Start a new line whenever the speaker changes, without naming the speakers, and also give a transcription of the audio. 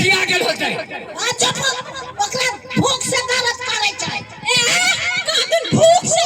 खिया गेल होतै।
आ चुप, ओकरा भूख से दर्द करै छै।
ए, कहाँ भूख से।